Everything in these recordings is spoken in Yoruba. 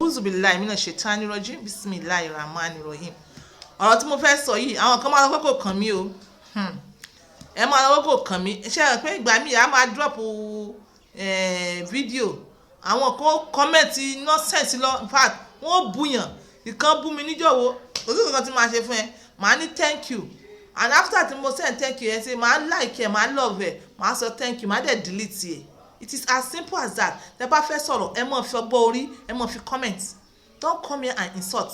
Auzubillahi minash shaitani rajim. Bismillahi rahmani rahim. Ọ̀rọ̀ tí mo fẹ́ sọ yìí, àwọn kan máa lọ pé kò kàn mí o. Ẹ máa lọ pé kò kàn mí. Ṣé ẹ pé ìgbà míì a máa drop fídíò, àwọn kan comment nonsense lọ. In fact, wọ́n búyàn. Ìkan bú mi níjọ́wọ́, kò sí nǹkan tí màá ṣe fún ẹ. Màá ní thank you, and after tí mo send thank you ẹ ṣe, màá like ẹ, màá love ẹ, màá sọ thank you, màá dẹ̀ delete ẹ. It is as simple as that. Tẹ bá fẹ́ sọ̀rọ̀, ẹ má fi ọgbọ́n orí, ẹ má fi comment. Don't come here and insult.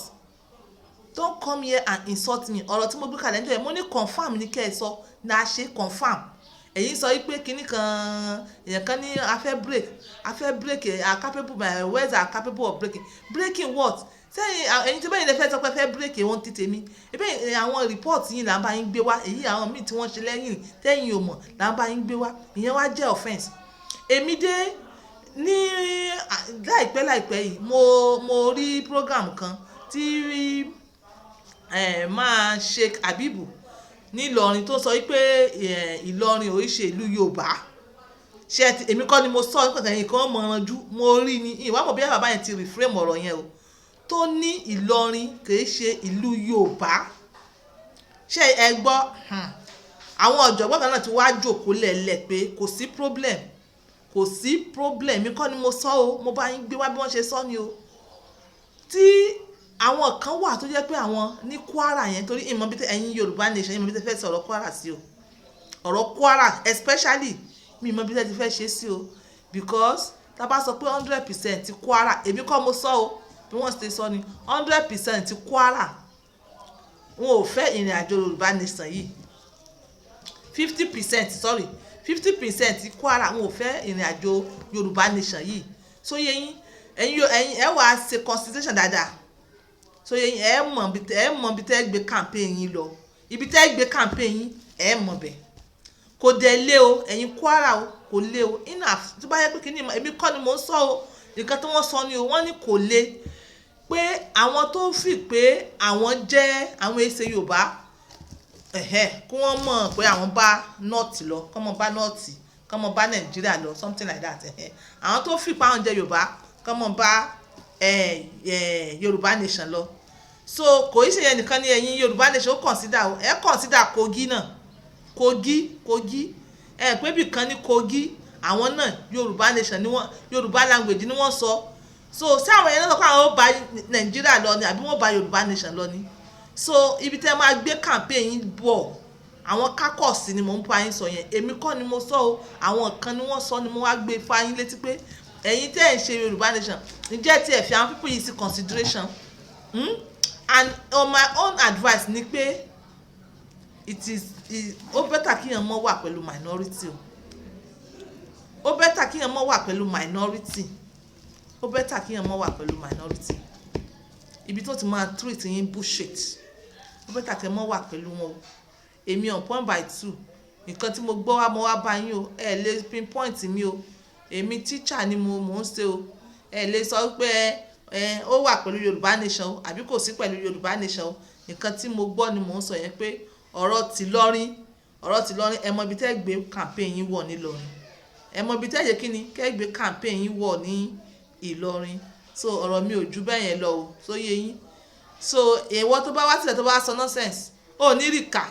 Don't come here and insult me. Ọ̀rọ̀ tí mo gbé kalẹ̀ níjọ́ yẹn, mo ní confirm ní kẹ́ ẹ sọ ní a ṣe confirm. Èyí sọ wípé kinní kan, èèyàn kan ní a fẹ́ break, a fẹ́ break, are capable, my words are capable of breaking. Breaking what? Sẹ́yìn ẹ̀yin tí bẹ́ẹ̀ lè fẹ́ sọ pé fẹ́ break ohun ti tèmi ebe, àwọn report yìí là ń bá yín gbé wá. Èyí àwọn míì tí wọ́n ṣe lẹ́yìn tẹ́yìn ò mọ̀ là ń bá yín gbé wá. Ìyẹn wá jẹ́ offence. Èmi dé ní láìpẹ́ láìpẹ́ yìí, mo rí program kan tí máa Sheikh Habibu ní Ìlọrin tó sọ wípé Ìlọrin ò ṣe ìlú Yorùbá. Ṣé èmi kọ́ ni mo sọ nípa ẹ̀yìn kan mọ̀ ọ́njú mo rí ni ìwà mọ̀ bí bàbá yẹn ti reframe ọ̀rọ̀ yẹn o, tó ní Ìlọrin kì í ṣe ìlú Yorùbá. Ṣé ẹ gbọ́? Àwọn ọ̀jọ̀gbọ́n kan náà ti wá jókòó lẹ̀lẹ̀ pé kò sí problem, kò sí problem. Mi kọ́ ni mo sọ o, mo bá yín gbé wá bí wọ́n ṣe sọ ni o. Tí àwọn kan wà tó jẹ́ pé àwọn ní Kwara yẹn, torí ìmọ̀ bí ẹ̀yin Yorùbá Nation, ìmọ̀ bí tẹ́ fẹ́ sọ̀rọ̀ Kwara sí o. Ọ̀rọ̀ Kwara especially, mi ìmọ̀ bí tẹ́ ti fẹ́ ṣe sí o, because tá a bá sọ pé 100% ti Kwara, èmi kọ́ mo sọ o, bí wọ́n ṣe sọ ni, 100% ti Kwara, wọn ò fẹ́ ìrìn àjò Yorùbá Nation yìí. 50%, sorry, 50% ti Kwara, wọn ò fẹ́ ìrìn àjò Yorùbá Nation yìí. So yẹ yín, ẹ̀yin ẹ wàá ṣe consultation dáadáa. So yẹ yín, ẹ mọ̀ bí tẹ́ gbé campaign yín lọ, ibi tẹ́ gbé campaign yín, ẹ mọ̀ bẹ̀. Kò dẹ̀ lé o, ẹ̀yin Kwara o, kò lé o. Enough. Tó bá yẹ pé kíní, èmi kọ́ ni mò ń sọ o, nǹkan tí wọ́n sọ ni o. Wọ́n ní kò le pé àwọn tó fi pé àwọn jẹ́ àwọn èsè Yorùbá ẹ̀hẹ́, kí wọ́n mọ̀ pé àwọn bá North lọ, kọ́ mọ̀ bá North, kọ́ mọ̀ bá Nàìjíríà lọ, something like that. Ẹ̀hẹ́, àwọn tó fi pé àwọn jẹ́ Yorùbá, kọ́ mọ̀ bá Yorùbá Nation lọ. So kò í ṣe yẹn nìkan ní ẹ̀yin Yorùbá Nation ó consider o. Ẹ consider Kogi náà. Kogi, ẹ pé bì kan ní Kogi, àwọn náà Yorùbá Nation ni wọ́n, Yorùbá language ni wọ́n sọ. So ṣé àwọn yẹn náà sọ pé àwọn ó bá Nàìjíríà lọ ni, àbí wọ́n bá Yorùbá Nation lọ ni? So ibi tẹ́ máa gbé campaign yín bọ̀, àwọn caucus ni mò ń bá yín sọ yẹn. Èmi kọ́ ni mo sọ o, àwọn kan ni wọ́n sọ ni mo wá gbé fún yín létí pé ẹ̀yin tẹ́ ẹ̀ ń ṣe Yorùbá Nation, ǹjẹ́ tí ẹ̀ fi àwọn people yìí sí consideration, And on my own advice ni pé it is it, ó better kíyàn mọ́ wà pẹ̀lú minority o. Ó better kíyàn mọ́ wà pẹ̀lú minority. Ó better kíyàn mọ́ wà pẹ̀lú minority, ibi tó ti máa treat yín bullshit. Ó better kẹ́ mọ́ wà pẹ̀lú wọn o. Èmi on point by two, nǹkan tí mo gbọ́ wá, mo wá bá yín o. Ẹ lè pinpoint mi o. Èmi teacher ni mo ń ṣe o. Ẹ lè sọ pé ẹ ó wà pẹ̀lú Yorùbá Nation o, àbí kò sí pẹ̀lú Yorùbá Nation o. Nǹkan tí mo gbọ́ ni mò ń sọ yẹn, pé ọ̀rọ̀ tìlọrin, ọ̀rọ̀ tìlọrin, ẹ mọ ibi tẹ́ gbé campaign yín wọ̀ nílọrin. Ẹ mọ ibi tẹ́ yẹ kí ni kẹ́ gbé campaign yín wọ̀ ní Ìlọrin. So ọ̀rọ̀ mi ò ju bẹ́ẹ̀ yẹn lọ o. So yé yín. So èèwọ̀ tó bá wá sílẹ̀, tó bá sọ nonsense, ò ní rí kà.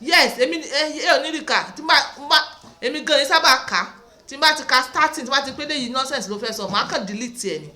Yes, èmi ẹ ẹ ò ní rí kà. Tí bá èmi gan-an sábà kà, tí n bá ti ka starting, tí n bá ti pé léyìí nonsense ló fẹ́ sọ, màá kàn delete ẹ̀ ni.